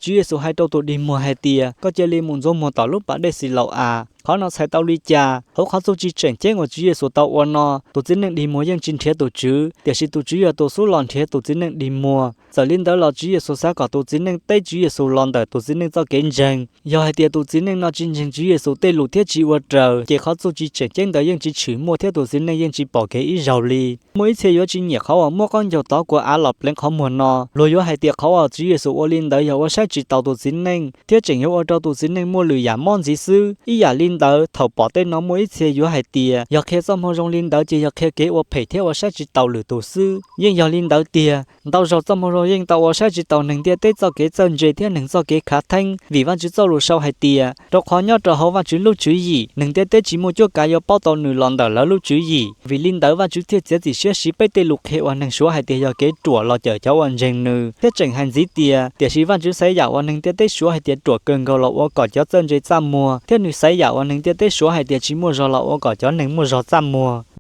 Tswv Yexus hais rau tus dig muag hais tias, Koj cia li mus ntxuav muag tom lub pas dej Xilaus-as. Qhov no txhais tau li cas? Hauv qhov txuj ci tseem ceeb uas Tswv Yexus tau ua no, tus txiv neej dig muag yeej tsis nrhiav tus Tswv, tiam sis tus Tswv yog tus xub los nrhiav tus txiv neej dig muag. Txawm li ntawd los Tswv Yexus xav kom tus txiv neej teb Tswv Yexus los ntawm tus txiv neej txoj kev ntseeg. Yog hais tias tus txiv neej no tsis ntseeg Tswv Yexus tej lus thiab tsis ua raws, ces qhov txuj ci tseem ceeb ntawd yeej tsis tshwm muaj thiab tus txiv neej yeej tsis pom kev ib zaug li. Muaj ib txhia yuav tsis nyiam qhov uas muab qaub ncaug tov kua av los pleev qhov muag no. Luag yuav hais tias qhov uas Tswv Yexus ua li ntawd yog ua saib tsis taus tus txiv neej, thiab tseem yuav ua rau tus txiv neej muaj lwm yam mob ntxiv xwb. Ib yam li ntawd, thaum pom tej no muaj ib txhia yuav hais tias yog qhia txoj moo zoo li ntawd ces yog qhia kev ua phem thiab ua saib tsis taus lwm tus xwb. Yeej yog li ntawd tiag, ntau zaug txoj moo zoo yeej tau ua saib tsis taus neeg ntiaj teb txoj kev txawj ntse thiab neeg txoj kev khav theeb, vim Vajtswv txoj lus sau hais tias, Rau qhov nyob rau hauv Vajtswv lub tswv yim, neeg ntiaj teb tsis muaj cuab kav yuav paub tau nws los ntawm lawv lub tswv yim. Vim li ntawd Vajtswv thiaj txiav txim siab siv peb tej lus qhia uas neeg suav hais tias yog kev ruam los cawm cov uas ntseeg nws, thiab tseem hais ntxiv tias, Tiam sis Vajtswv xaiv yam uas neeg ntiaj teb suav hais tias ruam kawg nkaus los ua kom cov txawj ntse txaj muag, thiab nws xaiv yam uas neeg ntiaj teb suav hais tias tsis muaj zog los ua kom cov neeg muaj zog txaj muag.